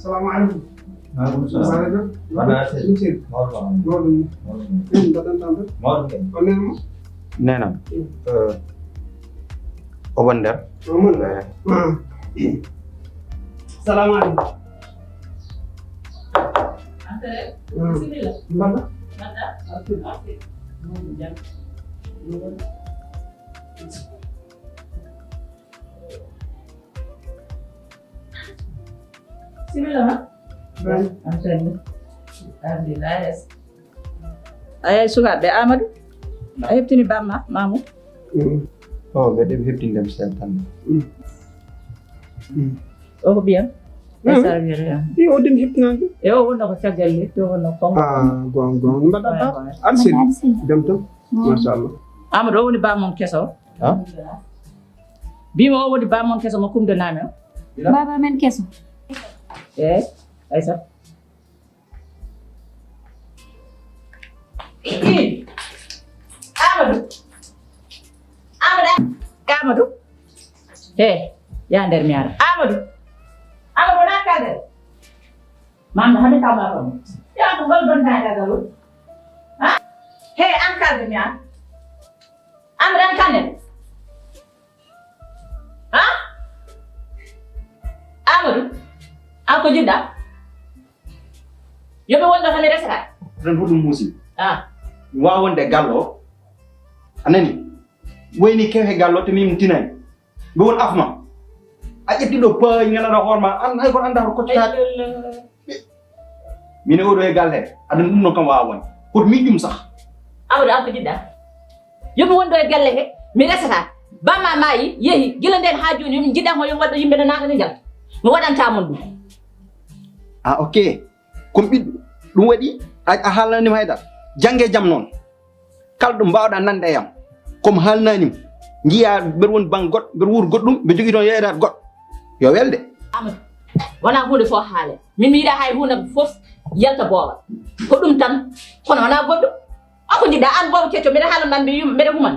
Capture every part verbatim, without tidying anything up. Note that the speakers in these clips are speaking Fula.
Salamu aleykum. Maaleykum salaam. Maaleykum. Maaleykum. Maaleykum. Maaleykum. Maaleykum. Maaleykum. Maaleykum. Nenam. Eh. O won nder? O won nder. Eh. Ah. Salamu aleykum. Entrée. Ah. Bisimilla. Mbaɗa? Mbaɗa? Ok. Ok. Jam. Bisimilla ma. Entrée. Alhamdulillah. Ayi, sukaaɓe, Amadou, a heɓtini bamma, Mamou? Mm. Oh, ɓe ɗeɓi heɓtinde mi seeɗa tan. Mm. Mm. O ko ɓiyam? Mm. Sara wiyete yam. Iyo, o ɗum heɓtinaaki. E o wonno ko caggal leydi, o wonno Kongo. Ah, gonga, gonga. Mbaɗa ba? Arsidi. Arsidi. Jam tan. Mm. Machallah. Amadou, o woni bamma on keso. Ha? Bima o woni bamma on keso mo kumdanami o. Baba men keso. Eyi, Aysata. Ii. Amadou. Amadou. Amadou. He, ya nder mi ara. Amadou. Amadou, wona ka nder. Mama, hade ka ma ko. Ya ko gol don da daga wol. Ha? He, an ka nder mi ara. Amadou, an ka nder. Ha? Amadou. An ko jiɗɗa? Yo ɓe wonɗo tan e resata. Tan ko ɗum muusi. Ah. Mi waawa wonde e gallo o. A nani? Wayni kew he gallo te min tinani. Ɓe won afma. A ƴetti ɗo payi ngalaɗa hoore ma. An hay kon annda ko cottaɗe. Ay, Allah. Min e oɗo e galle he. Aɗa ɗum ɗon kam waawa wonde. Hoto miijum sax. Amadou, an ko jiɗɗa? Yo mi wonɗo e galle he. Mi resata. Bamma maayi, yehi. Gila nden haa jooni, yo min jiɗɗa mo yo mi waɗɗo yimɓe no naata ni njalta. Mi waɗanta mon ɗum. Ah, ok. Komi ɓiɗɗo, ɗum waɗi a, a haalnanima haydara. Jannge jam noon, kala ɗo mbaawɗa nande e am, komi haalnanima, njiya mbeɗa woni bannge goɗɗo, mbeɗa wuuri goɗɗum, mbeɗa jogii toon yeeɗaade goɗɗo. Yo welde. Amadou, wonaa huunde fof haale. Min mi yiɗaa hay huunde fof yalta booba. Ko ɗum tan, kono wonaa goɗɗum. O ko njiɗɗa aan booba kecco, mbeɗa haalan ma mbi yum-, mbeɗa human.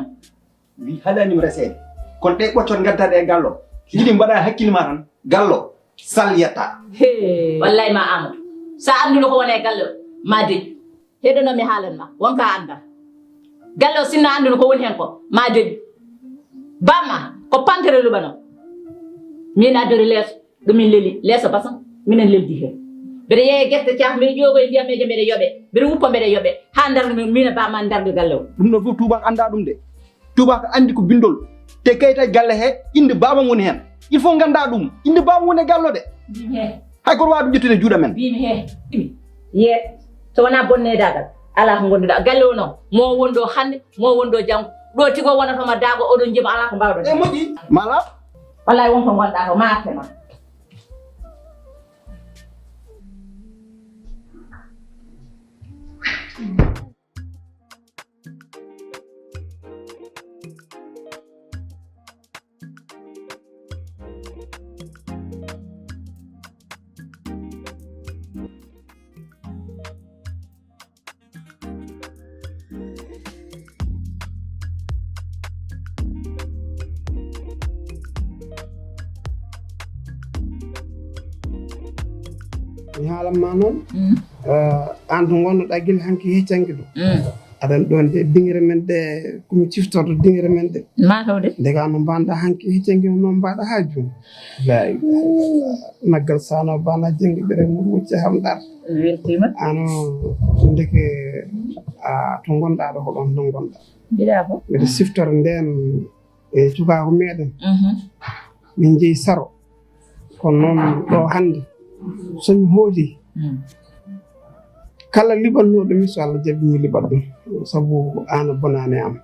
Wi haɗanima reseede. Kono ɗe ɓoccot ngaddaɗe e gallo. Jiɗi mbaɗa hakkille ma tan. Gallo. Salyata. He. Wallay ma Amadou. Sa annduno ko woni e gallo. Ma deƴ. Heɗono mi haalan ma. Wonka annda. Gallo sinno annduno ko woni hen ko. Ma deƴ. Bamma. Ko pantere luɓano. Min addori leeso. Ɗum min leli leeso basan, minen leldi heen. Mbeɗa yeeya gerte caaf, mbeɗa ƴoogoya ndiyameeje, mbeɗa yoɓe. Mbeɗa wuppa, mbeɗa yoɓe. Haa ndarmi, min e bamma ndarde galle o. Ɗum ɗo fof tuubaako anndaa ɗum de. Tuubaako anndi ko binndol. Te kayit e galle he, innde baaba woni heen. Il faut nganndaa ɗum. Innde baaba woni e galle o de. Mbimi he. Hay goto waawa ɗum ƴettude e juuɗe men. Mbimi he. Ye, so wonaa bonneedaagal, alaa ko ngonnduɗaa. Galle o noon, mo won ɗo hannde, mo won ɗo janngo. Ɗo tigo wonata ma daago, oɗon njiima alaa ko mbaawɗon. E moƴƴi. Mala. Wallaay won ko ngonɗaa ko, ma atte ma. Mi haalan ma noon, eh, aan to ngonnoɗaa gila hanki heccanki ɗo. Aɗan ɗoon de dingre men de, ko mi ciftorɗo dingre men de. Mataw de. Ndeka no mbaanɗaa hanki heccanki noon mbaɗa haa juum. Lay. Naggal sano bana janngi ɓere mum mucca ham ɗar. Weltima. Ano ndeke a to ngonɗaa ɗo ko ɗoon to ngonɗaa. Mbiɗa ko. Mbiɗa siftora ndeen e cukaaku meɗen. Min njehi Saro. Kono noon ɗo hannde, so mi hooti, kala liɓannooɗo mi, so Allah jaɓi, mi liɓat ɗum. Sabu aan a bonaani am.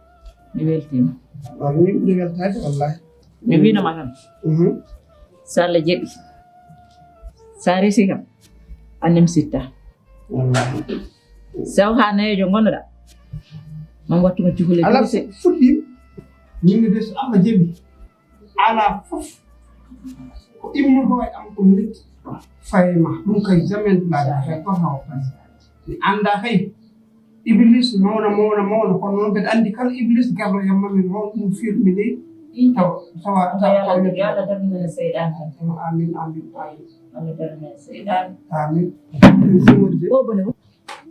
Mi weltiima. Wala min ɓuri weltaade, wallahi. Mi wiino ma tan. Mhm. So Allah jaɓi, so a resi kam, a nemsitta. Wallahi. Saw haa nayeejo ngonnoɗa, ma mi wattu ma cukalel. Ala, fuɗɗiima. Min de, so Allah jaɓi, alaa fof ko immoto e am ko metti faye ma. Ɗum kay jamais laabi hay goto hawa fay. Mi annda kay. Iblis mawna, mawna, mawna, kono noon mbeɗa anndi kala Iblis garɗo e yamma min hol ɗum firmi ley. Tawa, tawa, tawa, tawa. Yo Allah darnu men e seyɗan tan. Amin, amin, amin. Allah darnu men e seyɗan. Amin. Ɗum simoto de.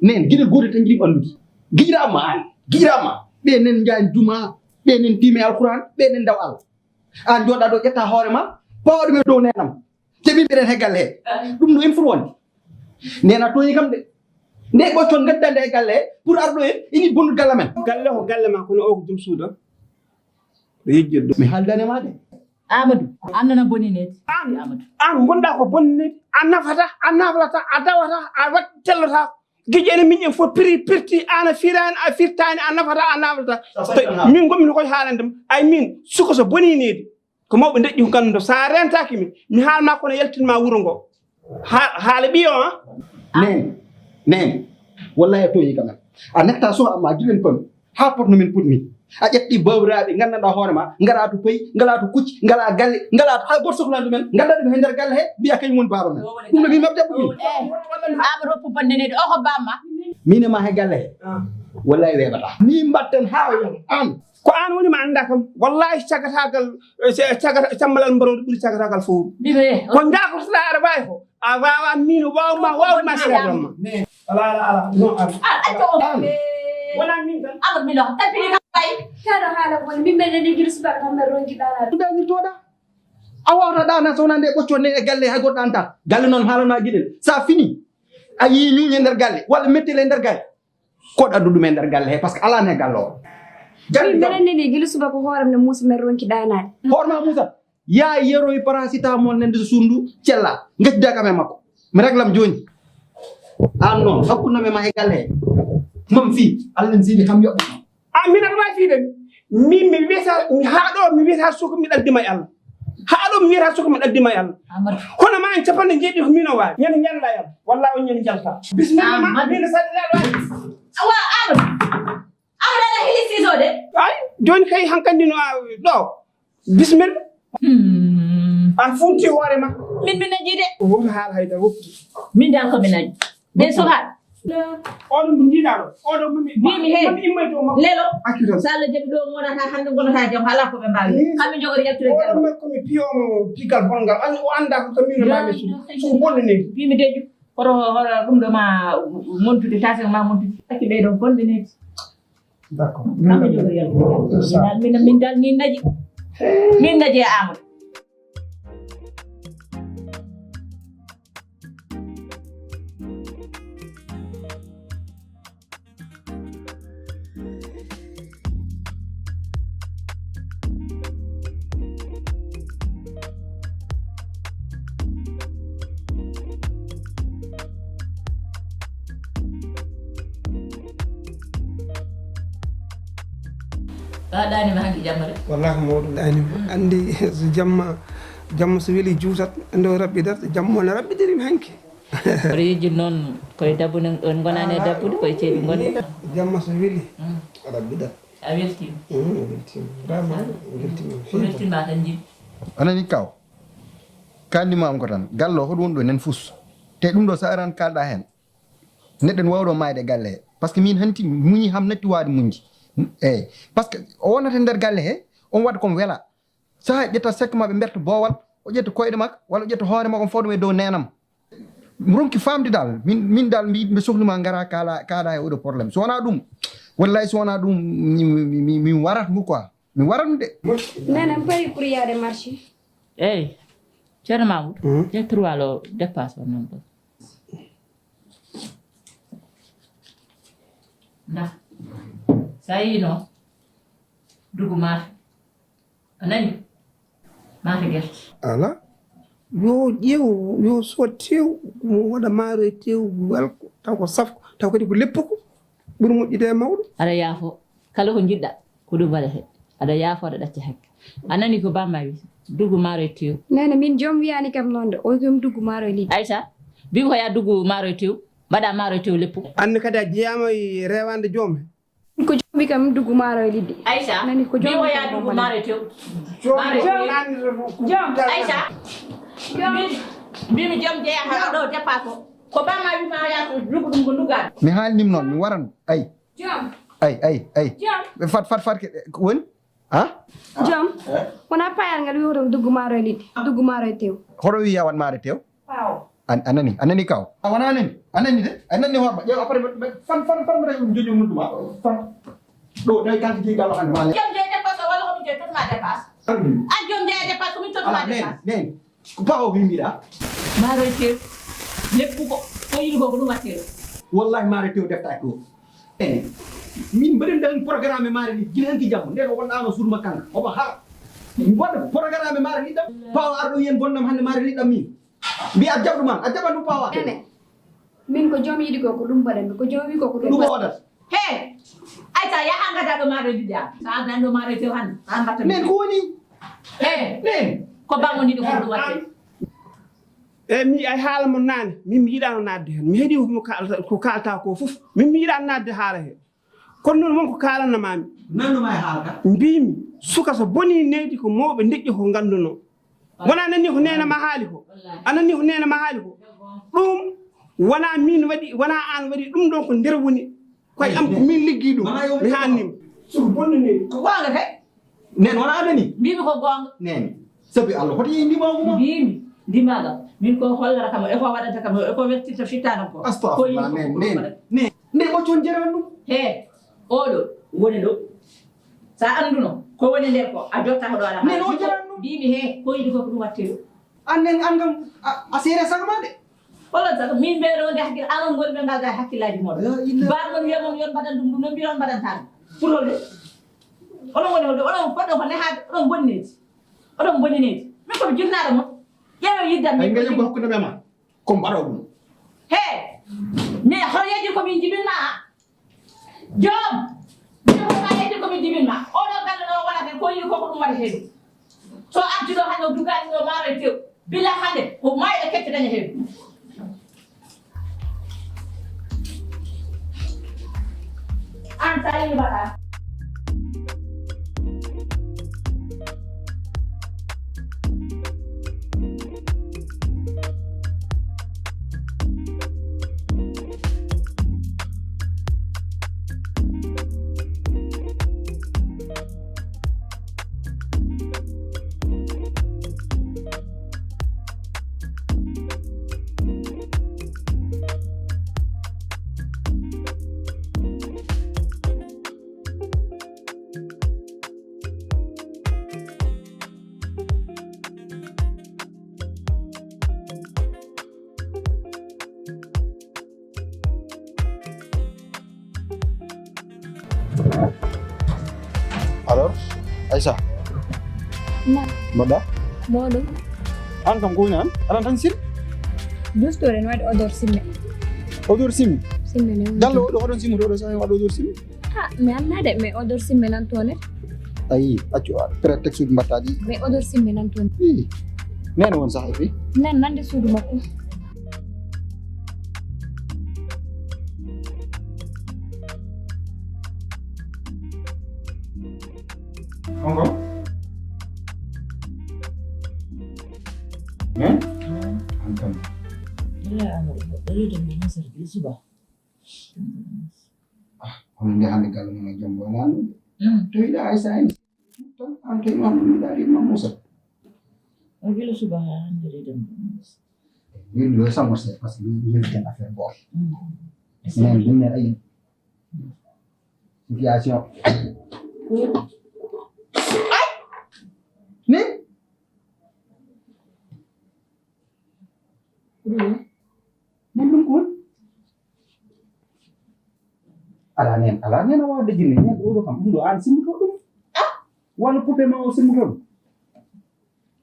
Neen, gila gooto tan jiɗi anndude. Giƴiraama aan, giƴiraama. Ɓe nen njaañ duma, ɓe nen tiime Alquran, ɓe nen daw Allah. Aan jooɗa ɗo ƴetta hoore ma, pawa ɗum e dow nenam. Te min mbiɗen he galle he. Ɗum no en foti wonde. Nena tooñi kam de. Nde ɓoccon ngaddande e galle he pour arɗo en, ini bondu galle men. Galle ko galle ma, kono o ko jom suudo. Ɗo yejjirɗo. Mi haaldane ma de. Amadou, an nana boni neti. An, Amadou. An ngonɗa ko boni neti. A nafata, a naflata, a dawata, a wat tellata. Giƴe ene miñƴen fof piri, pirti, an a firani, a firtani, a nafata, a naflata. Min ngonmi koye haalande ma. Ay min, suka so boni neti. Ko mawɓe deƴƴi ko ganndo. So a rentaki mi, mi haalma kono yaltinma wuro ngo. Ha-, haala ɓiyo, ha? Neen, neen. Wallahi a tooñi kam. A netta so amma gilen kon. Ha potno min put ni. A ƴetti bawraaɓe, nganndanɗaa hoore ma, ngara to payi, ngala to kucci, ngala galle, ngala to hay goto sohlani ɗumen, ngadda ɗum he nder galle he, mbiya kañum woni baaba men. Ɗum no min mabda ɗum. Eh, Amadou Woppu Bande Nedi, o ko bamma. Min e ma he galle he. Ah. Wallahi weeɓata. Ni mbatten ha o yaaha. An. Ko an woni ma annda kam. Wallahi cagatagal, eh, ce-, cagata-, cammalal mbarondi ɓuri cagatagal fowru. Bibe. Ko ndakotoɗa aɗa wawi ko. A wawa min waw ma, waw ma seeɗan ma. Ala, ala, ala. No, ala. Ah, acco o. An. Wona min tan. Amadou min o. Tapini kam bay. Kano hala woni min men ni gidu subaka tan men ronki dana. Danirtoɗa. A wawata dana so wonande ɓocco ne e galle hay goɗɗo anta. Galle noon haalanma giɗel. Sa fini. A yii ñuñe nder galle. Walla mettele nder galle. Ko ɗo addu ɗum e nder galle he, par ce que alaa ne galle o. Min mbeɗa neli gila subaka hooram ne muusa men ronki ɗaanaade. Hoorema muusa. Yaa yeroy paracetamol nande so suudu cella. Ngaccuda kam e makko. Mi réglam jooni. Aan noon, hakkunde men ma e galle he. Mam fii, Allah ne siini kam yoɓɓo. A min aɗa waawi fii de. Min mi wiyata, mi haa ɗo, mi wiyata suka, mi ɗaldi ma e Allah. Haa ɗo mi wiyata suka, mi ɗaldi ma e Allah. Amadou. Kono ma en capanɗe jeeɗiɗi ko min o waawi. Ñande ñalla e Allah. Walla on ñande jalta. Bismillah ma, Amadou. Min saɗi la waawi. Awa, Amadou. Amadou ala hili siso de. Ay, jooni kay hankandi no a ɗo. Bismillah. Hmm. A funti hoore ma. Min mi naji de. Won haal hayda woppi. Min dal ko mi naji. Ɓe suka. Oɗo mo jiiɗaɗo, oɗo mo mi. Mimi he. Mo mi immoy to makko. Lelo. Accu tan. So Allah jaɓi ɗo ngonata hannde ngonata jam, alaa ko ɓe mbaawi. Kamɓe njogori yaltude galle. Oɗo makko mi piyo mo pigal bongal. An o annda ko min no mami su. Su bonne ne. Mimi deju. Koto hoto ɗum ɗo ma montude, tase ma montude. Accu ɓe ɗo bonde ne. D'accord. Kamɓe njogori yaltude galle. Min dal, min dal, min naji. Min naji e Amadou. Ka ɗaanima hanki jamma de. Wallahi mawɗum ɗaanima. Mm. Anndi so jamma, jamma so weli juutat, anndi o raɓɓidat, jamma o na raɓɓidirimi hanki. Oɗo yejjit noon koye dabbude, on ngonaani e dabbude, koye ceeɗu ngonɗen. Jamma so weli, mm, a raɓɓidat. A weltiima? Mm, a weltiima. Vraiment, a weltiima. Ko weltiima tan jiɗi. A nani kaw? Kaalnima am ko tan, galle o hoɗum woni ɗo nen fus. Te ɗum ɗo so araan kaalɗa heen. Neɗɗo ne wawɗo maayde e galle he. Par ce que min hanti muñi ham natti waade muñde. Eyyi. Par ce que o wonata nder galle he, on waɗa komo wela. Saha ƴetta sekka maɓɓe mberta boowal, o ƴetta koyɗe makko, walla o ƴetta hoore makko, on fawɗum e dow neenam. Mi ronki famde dal, min, min dal mbi, mbe sohli ma ngara kala, kala e oɗo problème. So wona ɗum, wallahi so wona ɗum, mi, mi, mi, mi warat mo quoi. Mi warat mo de. Nana, mi pari pour yaade marché. Eyi, Ceerno Mamoudou, hmm? Ƴettirwalo dépasse o noon ɗo. Nda, sa yii noon, dugu maafe. A nani? Maafe gerte. Ala. Yo ƴeew, yo sood tew, mo waɗa maaro e tew, welko, taw ko safko, taw kadi ko leppuko, ɓuri moƴƴude e mawɗo. Aɗa yaafo, kala ko njiɗɗa, ko ɗum waɗete. Aɗa yaafo, aɗa ɗacca hakke. A nani ko bamma wi, dugu maaro e tew. Nene, min joom wiyani kam noon de, o kam dugu maaro e liɗɗi. Aïssa, mbi ko ya dugu maaro e tew, mbaɗa maaro e tew leppuko. Anne kadi a jeeyama e rewande joom he. Ko joomi kam dugu maaro e liɗɗi. Aïssa, nani ko joomi kam dugu maaro e tew. Maaro e tew. Jom. Aïssa, mbimi, mbimi jom jeeya ɗo dépasse ko. Ko bamma wima ya ko dugu ɗum ko duga. Mi haalnim noon, mi waran. Ay. Jom. Ay, ay, ay. Jom. Ɓe fat, fat, fat, ke, ko woni? Ha? Jom. Eh? Wona payal ngal wiyoto dugu maaro e liɗɗi. Dugu maaro e tew. Hoɗo wiya wan maaro e tew? Paawo. An, a nani, a nani kaw? A wona nani? A nani de? A nani hoorema? Ƴeew, après, mbaɗ, mbaɗ, fan, fan, fan, mbaɗa ɗum joƴƴo mum ɗum, ha? Fan. Ɗo, nayi kanko jeyi gallo hannde, ma le. Jom jeyi dépasse walla ko min jeyi totuma dépasse? An ɗum. An jom jeyi dépasse, ko min totuma dépasse. Ala, nene, nene. Ko paawo wimbiɗa? Maaro e tew. Leppu ko, ko yiɗi ko, ko ɗum wattee. Wallahi, maaro e tew deftaaki ɗo. Nene. Min mbaɗen ɗan programme maaro ni, gila hanki jamma. Nden o wonɗano suudu makko kanko. Omo haara. Mi waɗa programme maaro ni ɗam. Paawo arɗo yen bonnam hannde maaro ni ɗam min. Mbiya a jaɓɗo ma, a jaɓa ɗum pawa. Nene, min ko joom yiɗi ko, ko ɗum mbaɗanmi, ko joom wi ko, ko ɗum ɗum mbaɗanmi. Waɗata. He, ay sa yaha ngada ɗo maaro e liɗɗi am. Sa addan ɗo maaro e tew hannde, sa mbatta. Nen ko woni? He, nen. Ko bammo ni ɗo ko ɗum watte. E mi ay haala mo nane, min mi yiɗano nadde hen. Mi heɗi ko mo kalta, ko kalta ko fof. Min mi yiɗano nadde haala he. Kono noon wonko kaalanno maami. Nanno ma e haala ka. Mbiimi, suka so bonii nehdi ko mawɓe ndeƴƴo ko ngannduno. Wona nanni ko neene ma haali ko. A nanni ko neene ma haali ko. Ɗum wona min waɗi, wona aan waɗi ɗum ɗon ko nder woni. Koye am ko min liggi ɗum. Mi haanni. Suka bonno nehdi. Ko goonga kay. Nen wona amen ni? Mbimi ko goonga. Nen. Sabi Allah, hoto yehi ndimaagu ma? Mbimi, ndimaaga. Min ko hollata kam, e ko waɗata kam, e ko wertirta fittaanam ko. Astagfirullah, nen, nen, nen. Nde mo con jeran ɗum? He, oɗo, woni ɗo. Sa annduno, ko woni nder ko, a jotta ko ɗo ala. Nen o jeran ɗum? Mbimi he, ko yiɗi ko ko ɗum watte ɗo. An nen, an kam, a, a seere sago ma de. Onon tan, min mbeɗo nde hakkil, anon ngoni ɓe ngalda e hakkillaaji mon. La ilaha. Mbaɗ mon wiya mon yon mbaɗan ɗum, ɗum no mbiɗon mbaɗanta ɗum. Pour holde. Onon ngoni holde, onon fodde ko nehaade, oɗon bonni nehdi. Oɗon bonni nehdi. Min ko mi jirnaaɗo mon. Ƴeewe yiddam. Ay min ngañam ko hakkunde men ma. Ko mbaɗo ɗum. He. Mi hoto yeji ko min jibinma. Joom, joom ko ɓaleejo ko mi jibinma. Oɗo galle ɗo wonata ko yiɗi ko ko ɗum waɗa heen. So arti ɗo hannde o dugaani ɗo maaro e tew. Bila hannde ko mayɗo kecce daña heen. An sa yiɗi mbaɗa. Alors, Aïssa. Na. Mbaɗa? Mawɗum. An kam ko woni an? Aɗa tan sil? Dustore no waɗi odor simme. Odor simme? Simme ne. Gallo oɗo oɗon simme to oɗo sahi waɗa odor simme? Ha, mi annaa de, mais odor simme nan toon e. Ayi, accu a, prétexte uji mbaɗtaa ɗi. Mais odor simme nan toon. Ii, nene won saha e fii? Nan nande suudu makko. On ko? Men? An kam. Ila ano, ila da mun sarki su ba. Ah, kono nde hannde galle mum e jom wonaa ɗum. Mm. To yiɗa Aïssa en. Tan an to imam ɗum yiɗa ɗi imam Moussa. O gila suba haa hannde ɗi dem. Min ɗo samo se parce que min min ten affaire bor. Min min ne ay situation. Ni. Min ɗum ko. Ala nen ala nen a wawa dejinde nen oɗo kam ɗum ɗo an simmuto ɗum. Wano coupe ma o simmuto ɗum.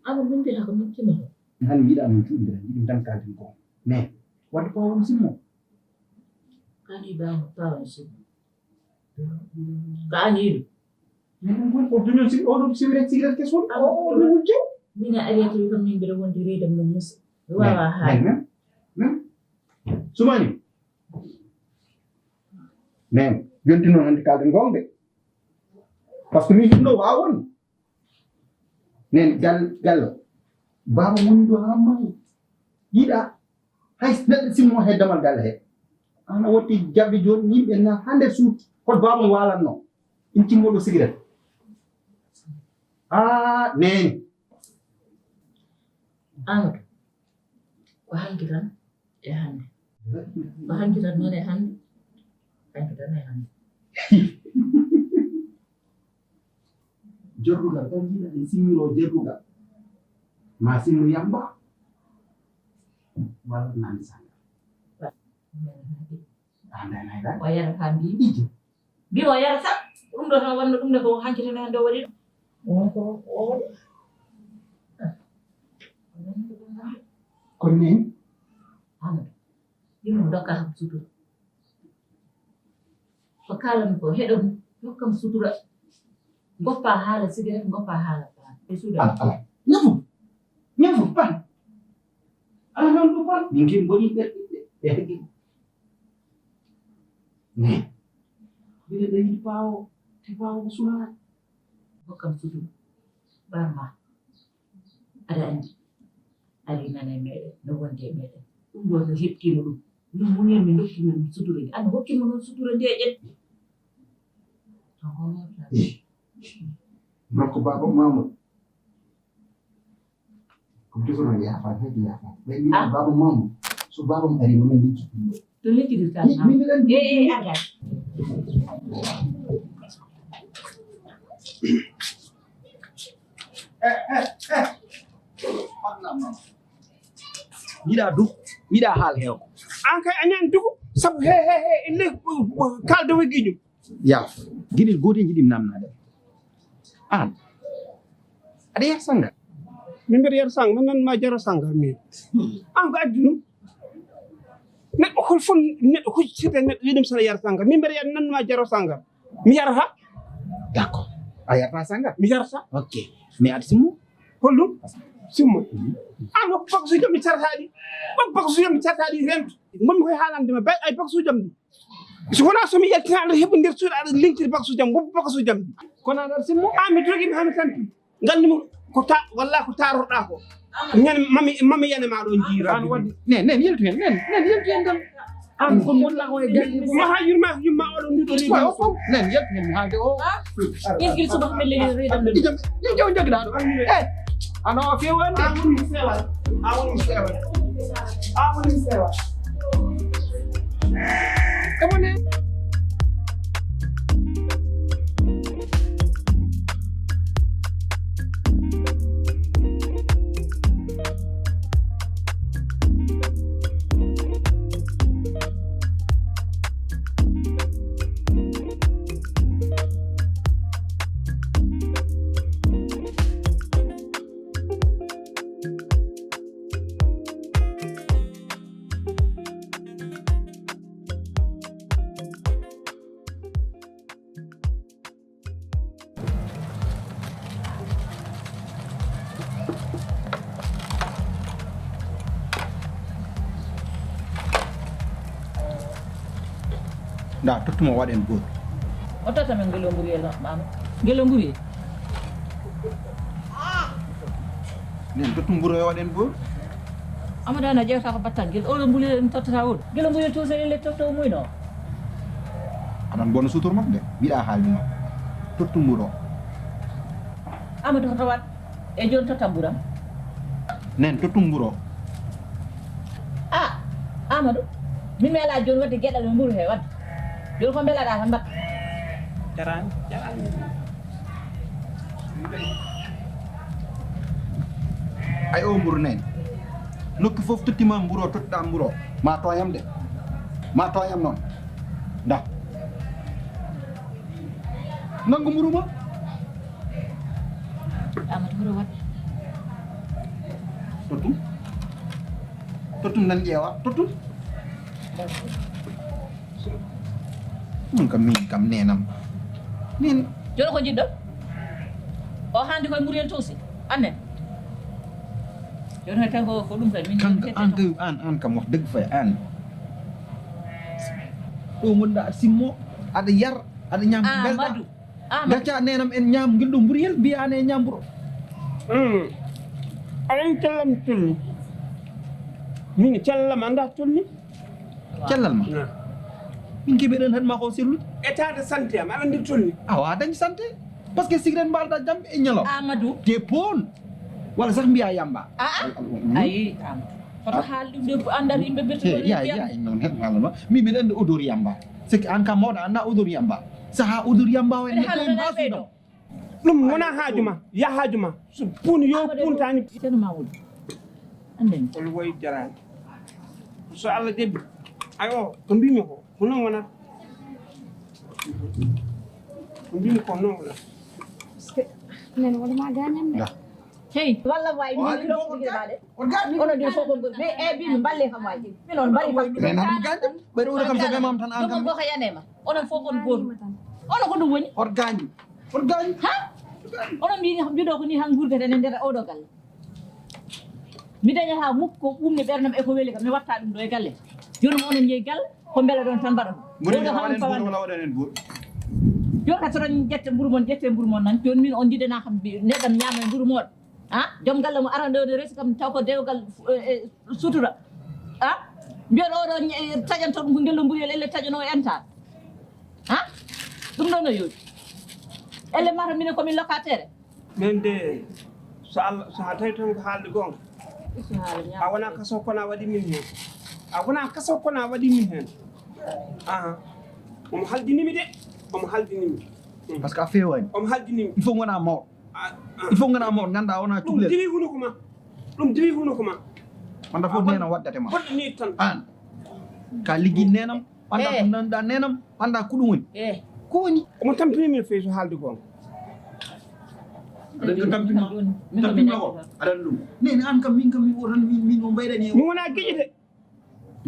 Ama min mbiɗa ko min kima. Hani mi yiɗa min cuɗindira yiɗum tan kalden ko. Mais wadde ko on simmo. Kani ba on pawa on simmo. Kani ɗum. Min ɗum kon ko duñon si oɗo siwre siwre kesol o ɗum wujje. Mina ariyata wi kam min mbiɗa wondi reydam no musa. Wawa ha. Sumani. Men yonti noon hannde kalden goonga de. Parce que min ɗum ɗo wawa woni. Nen gal gallo baba woni ɗo ha mayi yiɗa hay neɗɗo simmo he damal galle he. Ana wotti jabbi joni yimɓe na ha nder suuti hoto baba walanno. In cimmoɗo sigaret. Ah neni. Amadou. Ko hanki tan e hannde. Ko hanki tan noon e hannde. Hanki tan e hannde. Jorɗugal tan jiɗa en simmiro jorɗugal ma simmu yamba. Wala nani sanga. O yarata mbi mbimo o yarata. Ɗum ɗo tan wonno ɗum ne ko hanki tan e hannde o waɗi ɗum. Won ko o waɗi. Kono ni. Amadou. Ɗum ɗo ka sutura. Ko kaalami ko heɗon hokkam sutura. Goppa haala sigaret goppa haala paan e suuda. Ala ala ñafu ñafu paan. Ala noon ɗo paan min kin mboɗi ɓe ɓe ɓe heɗi. Ne. Mbiɗa ɓe yiɗi paawo te paawo ko sunaani. Hokkam sutura. Barma. Aɗa anndi ari nana e meɗen no wondi e meɗen. Ɗum ɗo no heɓtino ɗum no muñen mi dokkima ɗum sutura ndi ana hokkima noon sutura nde ƴetti. Nokko baba mamadou. Ko jogono yafa hedi yafa ɓe wi baba mamadou. So baba mo ari no men lijji ɗum ɗo. To lijjidirta. Min mbiɗa anndi. Aga. Yiɗa du yiɗa haal heew. An kay a ñaan dugu sabu he he he ille. Kalda weggi ñum. Yaaf giɗel gooto en jiɗi namnaade. An aɗa yar sanga. Min mbeɗa yar sanga min nan ma jaro sanga min. An ko addi ɗum. Neɗɗo hol fof neɗɗo huccirde neɗɗo wiɗum sona yar sanga min mbeɗa yar nan ma jaro sanga. Mi yarata. D'accord. A yarata sanga. Mi yarata. Ok. Mais aɗa simmo. Holɗum simmo. An hokko baksuji am mi carata ɗi. Hokko baksuji am mi carata ɗi rento. Gonmi koye haalande ma ay baksuji am ɗi. So wona somi yaltina aɗa heɓi nder suuɗa aɗa lentiri baksuji am hokko baksuji am ɗi. Kono aɗa simmo. An mi dogi mi hami tampi. Nganndumi ko ta walla ko taarorɗaa ko. Ñande mami mami yane maa ɗo jiira. An waɗi nen nen yeltu hen nen nen yeltu hen tan. An ko molla ko e galle. Ma ha yurma yumma oɗo nduɗo rewi. Nen yeltu hen mi haalde o. Irgil suba ko melle rewi ɗam. Ijam ijam jogɗa ɗo. Eh. Ano o fewa nde. An woni mi fewa. An woni mi fewa. An woni mi fewa. Kamone. Nda tottuma waɗen goto. O tata men ngelo mburi e maama. Ngelo mburi. Nen tottu mburo e waɗen goto. Amadou ana ƴewta ko battal ngel oɗo mbuli en tottata oɗo ngel mbuli tuusa elle totto muyno. Aɗan bono sutur makko de mbiɗa haaldi makko. Tottu mburo. Amadou hoto wat e joni totta mburam. Nen tottu mburo. Amadou, min mi alaa jooni waɗde geɗal e mburu he waɗde. Jooni ko mbelaɗaa tan mbaɗ. Jarani, jarani. Ay o mburu nani. Nokku fof tottima mburu o, tottuɗa mburu o. Ma tooñam de. Ma tooñam noon. Nda. Nanngu mburu ma. Amadou mburu waɗ. Tottum. Tottum nan ƴeewa. Tottum. Min kam, min kam nenam. Min. Jooni ko njiɗɗo? O handi koye muriyel toosi. Annen. Jooni hay tan ko, ko ɗum kay min. Kanka an kay, an, an kam wax dëgg fa an. Ɗo ngonɗa aɗa simmo, aɗa yar, aɗa ñaam. Amadou. Amadou. Gacca nenam en ñaam ngel ɗo mburiyel, mbiya an e ñaam mburo. Hmm. Aɗa anndi cellal am tolni? Min cellal am annda tolni? Cellal ma? Na. Min keɓe ɗen haɗ ma ko sellude. État de santé am, aɗa anndi tolni? Awa, a dañi santé. Parce que sigiren mbalda jam e ñalo. Amadou. Te poon. Walla sax mbiya yamba. Ah, ah. Al-, al-, hmm? Ayi, Amadou. Hoto haal ɗum de, ko anndal yimɓe ɓe to. Eh, ya, ya, non, heɗ haala ma. Min mbiɗa anndi odeur yamba. C'est que an kam mawɗo annda odeur yamba. Saha odeur yamba o en ne tawi mbasuɗo. Ɗum wona haaju ma, ya haaju ma. So puun yo puun tani. Ceerno Mamoudou. Annden. Hol woy jarani. So Allah jaɓi. Ayo, ko mbimi ko, ko non wonata. Ko mbimi ko non wonata. Parce que nen wala ma gañam de. Hey, walla way min ɗo ko gila de. Onon ɗin fof ko be e bi min balle kam waji. Min on bari kam. Men haɗum gande. Ɓe ɗo kam so be mam tan an kam. Ko yanema. Onon fof on goto. Onon ko ɗum woni? Hot gañi. Hot gañi. Ha? Onon mbi mbiɗo ko ni han gurdata e nder oɗo galle. Mi dañata mukko ɓumde ɓernam e ko weli kam, mi watta ɗum ɗo e galle. Jooni mo onon jeeyi galle, ko mbela ɗon tan mbaɗa ɗum. Mburu wonde ko haram waɗen fawa buuru wala waɗen en buuru. Jooni ka soɗon ƴette mburu mon, ƴette mburu mon nan. Jooni min on jiɗana kam bi-, neɗɗam ñaama e mburu moɗon. Ha? Joom galle mo aran ɗo ne resi kam taw ko dewgal, eh, eh, sutura. Ha? Mbiyon oɗo, eh, taƴanto ɗum ko ngel ɗo mburu elle taƴano e entaade. Ha? Ɗum ɗo no yooɗi. Elle mata minen ko min locataire. Min de, so Allah, so a tawi tan ko haalde goonga. A wona kaso kono a waɗi min heen. A wona kaso kono a waɗi min heen. Aha. Omo haldini mi de. Omo haldini mi. Parce que a feewaani. Omo haldini mi. Il faut ngona mawɗo. Ah, ah. Il faut ngona mawɗo, ngannda wona. Ɗum cuklel. Diwi hunuko ma. Ɗum diwi hunuko ma. Wonda fof nena waddate ma. Goɗɗo ni tan. An. Ka liggi nenam. Anda ko nanɗa nenam, anda ko ɗum woni. Eh. Ko woni? Omo tampini min feeso haalde goonga. Aɗa ko tampinma, tampinma ko. Aɗa ɗum. Nene an kam, min kam, mi wotan, min, min o mbayɗani. Mi wona giƴi de.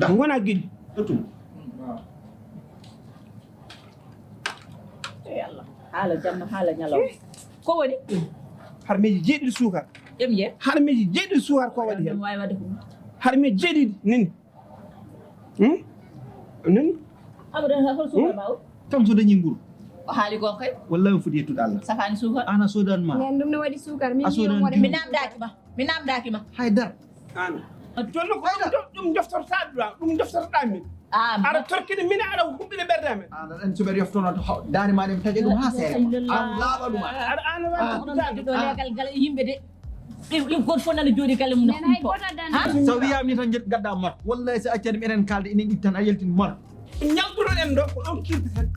Mi wona giƴi. Tottum. Ey Allah. Haala jamma, haala ñalawma. Ko woni? Harmeeji jeeɗiɗi suukar. Ƴem ye. Harmeeji jeeɗiɗi suukar ko waɗi heen? Ɗum waawi waɗde ko ɗum. Harmeeji jeeɗiɗi nini. Hmm? Nini? Amadou, hol suukar ma o? Kam so dañi nguru. O haali ko kay. Wallahi o foti yettude Allah. Safaani suukar. Ana sodan ma. Nen ɗum ne waɗi suukar, min. A sodan mi. Mi namdaaki ma. Mi namdaaki ma. Haydara. An. Jonno ko ɗum, ɗum joftortaa ɗum, ɗum joftortaa min. Ah, aɗa torkini min, aɗa huɓɓina ɓerde amen. An, aɗa anndi so ɓe yoftono to haw-, daande ma ɗen taƴa ɗum haa seere. An laaɓa ɗum an. Aɗa an waɗi ɗo legal gal e yimɓe de. Ɗum, ɗum goto fof nana jooɗi galle mum. Nena hay goto danda. So wiyama ni tan njet gadda mot. Wallahi so accani mi enen kalde enen itti tan a yaltin mot. Ñalɗuno en ɗo ko ɗon kirdi tan.